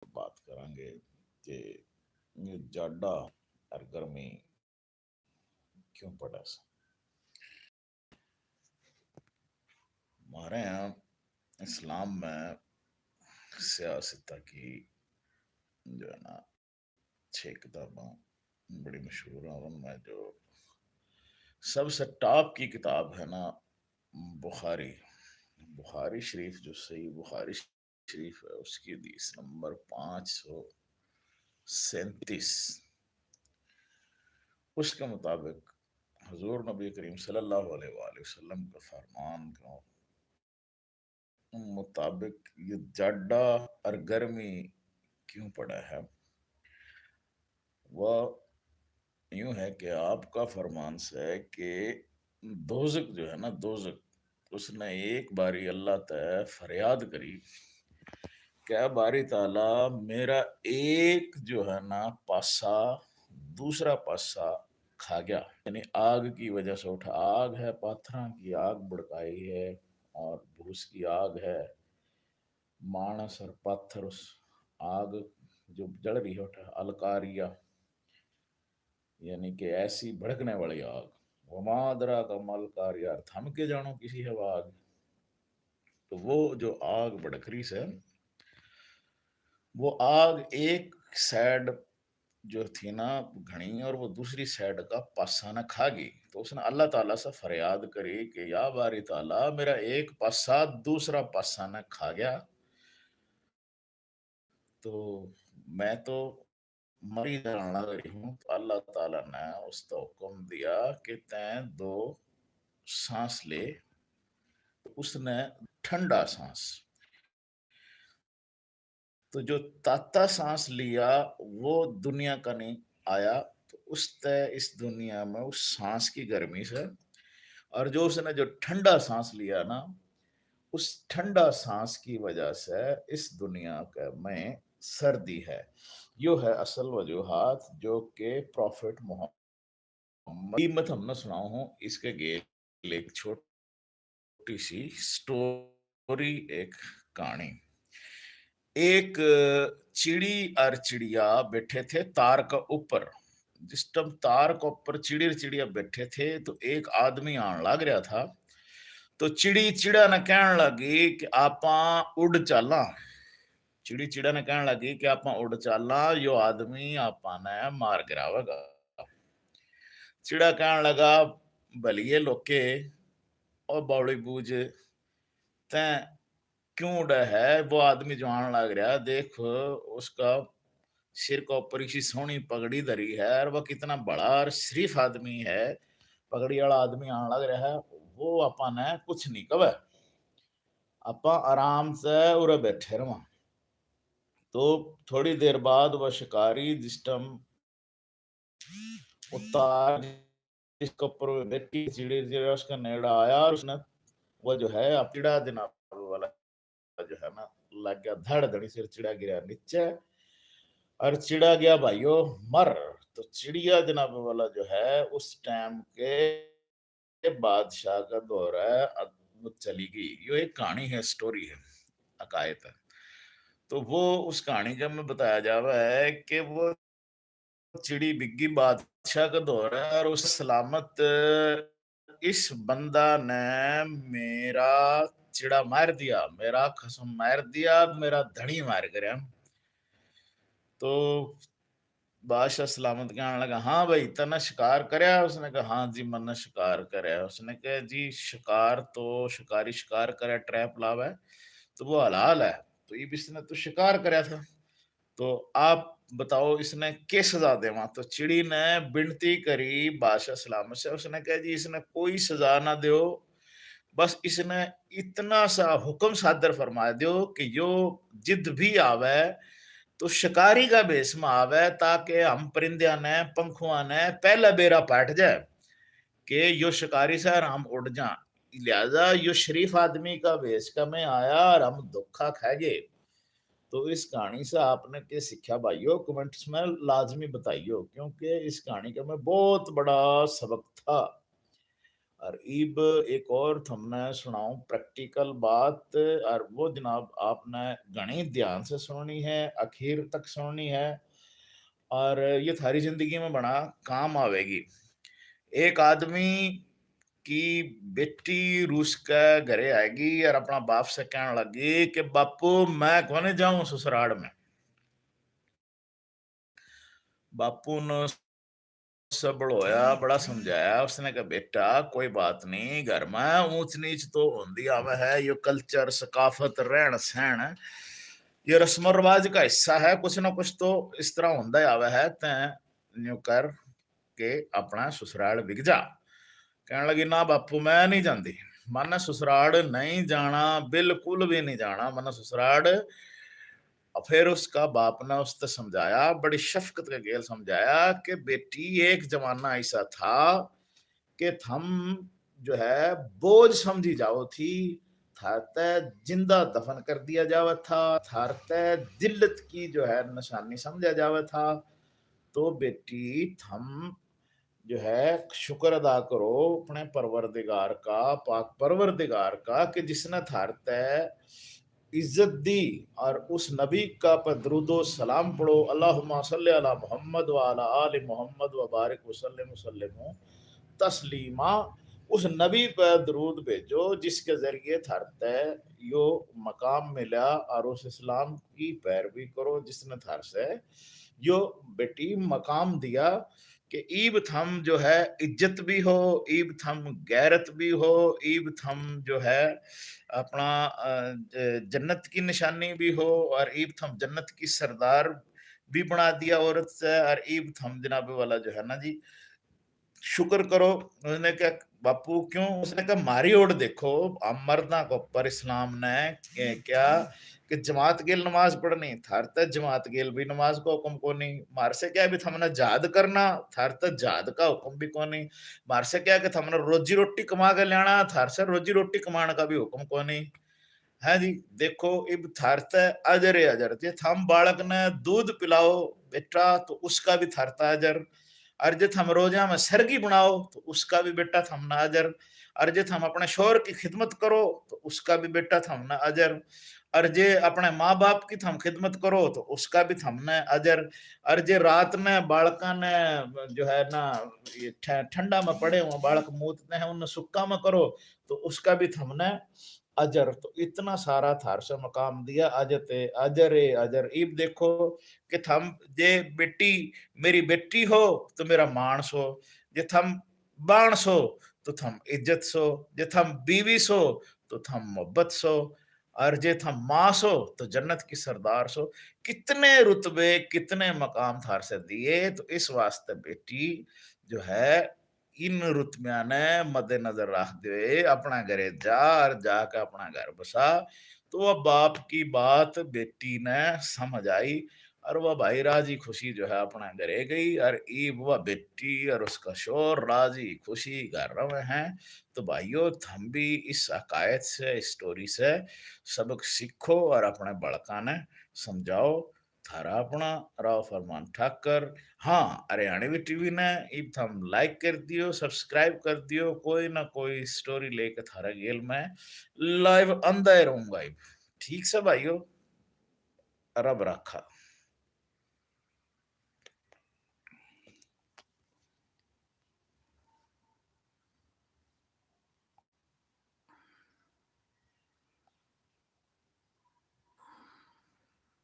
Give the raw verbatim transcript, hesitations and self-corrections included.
बात करांगे कि ये जाडा और गर्मी क्यों पड़े से। हमारे यहाँ इस्लाम में सियासत की जो है ना, छह किताबां बड़ी मशहूर हैं, उनमें जो सबसे टॉप की किताब है ना, बुखारी। बुखारी शरीफ, जो सही बुखारी शरीफ है, उसकी हदीस नंबर पाँच सौ सैंतीस। उसके मुताबिक हुजूर नबी करीम सल्लल्लाहु अलैहि वसल्लम के फरमान के मुताबिक ये जाडा और गर्मी क्यों पड़ा है, वह यूं है कि आपका फरमान से कि दोजक जो है ना, दोजक, उसने एक बारी अल्लाह तै फरियाद करी, क्या बारी ताला, मेरा एक जो है ना पासा दूसरा पासा खा गया, यानी आग की वजह से उठा, आग है, पाथरां की आग भड़काई है और भूस की आग है, मानस और पाथर उस आग जो जल रही है उठा, अलकारिया, यानी कि ऐसी भड़कने वाली आग। वमा अदराका मल कारिया, थम के जानो किसी है वो आग। तो वो जो आग भड़क रही से, वो आग एक साइड जो थी ना घनी, और वो दूसरी साइड का पासा ने खा गई। तो उसने अल्लाह ताला से फरियाद करी कि या बारी ताला, मेरा एक पासा दूसरा पासा ने खा गया, तो मैं तो मरी जान लग रही हूँ। तो अल्लाह ताला ने उसका हुक्म दिया कि तैं दो सांस ले। तो उसने ठंडा सांस, तो जो ताता सांस लिया वो दुनिया का नहीं आया, तो उसते इस दुनिया में उस सांस की गर्मी से, और जो उसने जो ठंडा सांस लिया ना, उस ठंडा सांस की वजह से इस दुनिया का में सर्दी है। यो है असल वजूहात जो कि प्रॉफिट मोहम्मद की मैं थमने सुनाऊं हूं। इसके गेल एक छोटी सी स्टोरी, एक कहानी। एक चिड़ी और चिड़िया बैठे थे तार के ऊपर। जिस टाइम तार के ऊपर चिड़ी और चिड़िया बैठे थे तो एक आदमी आन लग रहा था। तो चिड़ी चिड़ा ने कहन लगी कि आपां उड़ चालां। चिड़ी चिड़ा ने कहन लगी कि आपां उड़ चालां, यो आदमी आपां ने मार गिरावेगा। चिड़ा कहन लगा, भलिए लोके, ओ बावली बूझ, तैं क्यों उड़े है? वो आदमी जो आन लग रहा, देख उसका सिर के ऊपर इसी सोहनी पगड़ी धरी है और वह कितना भला और शरीफ आदमी है। पगड़ी वाला आदमी आन लग रहा है, वो आपां ने कुछ नहीं कहे, आपां आराम से उरे बैठे रहां। तो थोड़ी देर बाद वह शिकारी जिस टाइम उतार जिसके ऊपर वो बैठी चिड़ी, चिड़ा उसका नेड़ा आया और उसने वो जो है आप चिड़ा जनाब वाला जो है ना लग गया धड़ धड़ी सिर, चिड़ा गिरा नीचे और चिड़ा गया भाइयों मर। तो चिड़िया जनाब वाला जो है उस टाइम के बादशाह का दौर है, अद-, वो चली गई। यो एक कहानी है, स्टोरी है, हकायत है। तो वो उस कहानी का में बताया जावा है कि वो चिड़ी बिग्गी बादशाह का दौर है और उस सलामत इस बंदा ने मेरा चिड़ा मार दिया, मेरा खसम मार दिया, मेरा धनी मार गया। तो बादशाह सलामत कहने लगा, "हाँ भाई, तन्ने शिकार करया?" उसने कहा, "हाँ जी, मन्ने शिकार करया।" उसने कहा, "जी, शिकार तो शिकारी शिकार करे, ट्रैप लावे, तो वो हलाल है, तो इब इसने तो शिकार करया था, तो आप बताओ, इसने के सजा देवां?" तो चिड़ी ने विनती करी बादशाह सलामत से, उसने कहा, "जी, इसने कोई सजा ना दो, बस इसने इतना सा हुक्म सादर फरमा दो कि यो जिद भी आवे तो शिकारी का भेष में आवे, ताकि हम परिंदिया ने, पंखुआ ने पहला बेरा पाट जाए कि यो शिकारी से और हम उड़ जा। लिहाजा यो शरीफ आदमी का भेष का में आया और हम धोखा खा गए।" तो इस कहानी से आपने के सीखा भाइयों, कमेंट्स में लाजमी बताइयो, क्योंकि इस कहानी का में बहुत बड़ा सबक था। और इब एक और थमने सुनाऊं practical बात, और वो जनाब आपने घणी ध्यान से सुननी है, आखिर तक सुननी है, और ये थारी जिंदगी में बड़ा काम आवेगी। एक आदमी की बेटी रूस के घरे आएगी और अपना बाप से कहने लगी कि बापू, मैं कोनी जाऊं ससुराल में। बापू ने सबलोया, बड़ा समझाया। उसने कहा, बेटा, कोई बात नहीं, घर में ऊंच नीच तो होंदी आवे है, यो culture, सकाफत, रहन सहन, ये रस्म रिवाज का हिस्सा है, कुछ ना कुछ तो इस तरह होंदा ही आवे है। तैं न्यू कर के अपना ससुराल विग जा। कहने लगी, ना बापू, मैं नहीं जाती, मन्ने ससुराल नहीं जाना, बिल्कुल भी नहीं जाना मन्ने ससुराल। और फिर उसका बाप ने उसते समझाया, बड़ी शफकत के गेल समझाया कि बेटी, एक जमाना ऐसा था कि थम जो है बोझ समझी जाओ थी, थारते जिंदा दफन कर दिया जावे था, थारते जिल्लत की जो है निशानी समझा जावे था। तो बेटी, थम जो है शुक्र अदा करो अपने परवरदिगार का, पाक परवरदिगार का, कि जिसने थारते इज्जत दी। और उस नबी का पर दरूदो सलाम पढ़ो, अल्लाहुम्मा सल्लि अला मुहम्मद व अला आलि मुहम्मद व बारिक वसल्लिम वसल्लिम तस्लीमा। उस नबी पर दरूद भेजो जिसके जरिए थारते यो मकाम मिला, और उस इस्लाम की पैरवी करो जिसने थार से यो बेटी मकाम दिया कि ईब थम जो है इज्जत भी हो, ईब थम गैरत भी हो, ईब थम जो है अपना, अ, ज-, जन्नत की निशानी भी हो, और ईब थम जन्नत की सरदार भी बना दिया औरत से, और ईब थम जनाब वाला जो है ना जी, शुक्र करो। उसने कहा, बापू, क्यों? उसने कहा, म्हारी ओर देखो, हम मर्दां के ऊपर इस्लाम ने, ए, क्या कि जमात गेल नमाज पढ़नी, थार ते जमात गेल भी नमाज का हुक्म कोनी। म्हार से क्या भी थमने जिहाद करना, थार ते जिहाद का हुक्म भी कोनी। म्हार से क्या कि थमने रोजी रोटी कमा के लाना, थार से रोजी रोटी कमाने का भी हुक्म कोनी। हाँ जी, देखो, इब थार ते अजर ए अजर। जे थम बालक ने दूध पिलाओ बेटा, तो उसका भी थार ते अजर। और जे थम रोजा में सरगी बनाओ, तो उसका भी बेटा थमने अजर। और जे थम अपने शोहर की खिदमत करो, तो उसका भी बेटा थमने अजर। और जे अपने माँ बाप की थम खिदमत करो, तो उसका भी थमने अजर। और जे रात ने बालका ने जो है ना, ये ठ-, ठंडा में पड़े हुए बालक मूतते हैं, उन्हें सुक्का में करो, तो उसका भी थमने अजर। तो इतना सारा थार से मकाम दिया, अजर ते अजर ए अजर। इब देखो कि थम जे बेटी, मेरी बेटी हो, तो मेरा मानस हो, जे थम बानस हो, तो थम इज्जत सो, जे थम बीवी सो, तो थम मोहब्बत सो, और जे थम माँ सो, तो जन्नत की सरदार सो। कितने रुतबे, कितने मकाम थार से दिए। तो इस वास्ते बेटी जो है, इन रुतबियां ने मद्देनजर रखते हुए अपना घरे जा और जाके अपना घर बसा। तो वह बाप की बात बेटी ने समझ आई और वह भाई राजी खुशी जो है अपना घरे गई और ईब वह बेटी और उसका शोहर राजी खुशी घर रहे हैं। तो भाइयों, थम भी इस हकायत से, इस story से सबक सीखो और अपने बालकां ने समझाओ। थारा अपना राव फरमान ठाकर। हाँ, हरियाणवी TV ने इब थम like कर दियो, subscribe कर दियो, कोई ना कोई story लेके थारा गेल में live आंदा ही रहूंगा इब। ठीक से भाइयों, रब रखा।